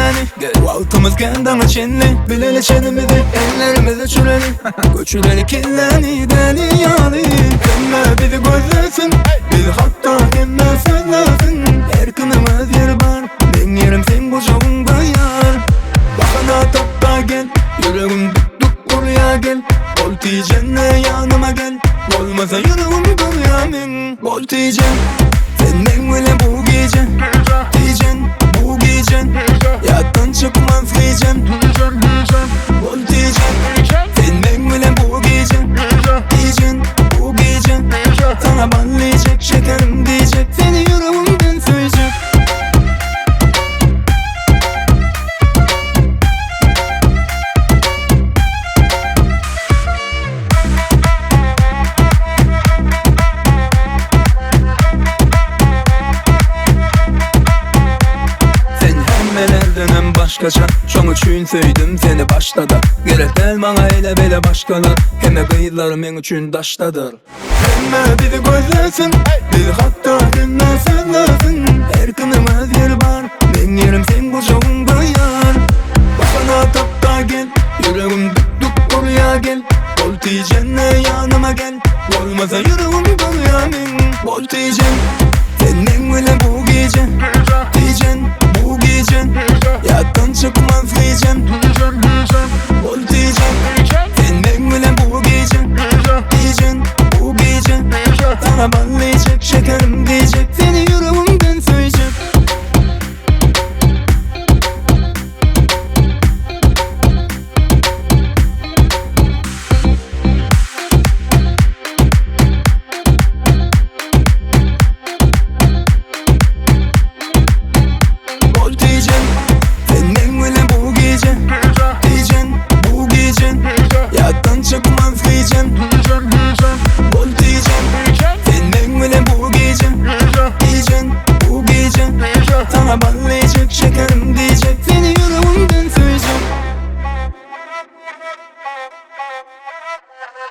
kelläni Gel wagtymyz kän daňa çenli Bileli çenimizi ellerimizi çüreli Göçüreli kelläni däli ýaly Hemme bizi gözlesin Biz hakda hemme sözlesin Her kimiň öz ýeri bar Meň ýerim seň gujagyňda ýar Bahana tapda gel Ýüregim dük-dük urýa gel Bol tijenle ýanyma gel Bolmasa ýüregim durýa meň Bol tijen Sen meň bilen bu gije Tijen bu gije Ýatdan çykmaz gijem Bol tijen Sen meň bilen bu gije Tijen bu gije Sana bal diýjek şekerim diýjek Seni ýüregimden söýjek Sen hemmelerdenem başgaça Şoň üçin söýdüm seni başda-da Gerek däl maňa ele-bele başgalar Hemme gyzlar meň üçin daşdadyr Hemme bizi gözlesin Biz hakda hemme sözlesin Her kimiň öz ýeri bar Meň ýerim.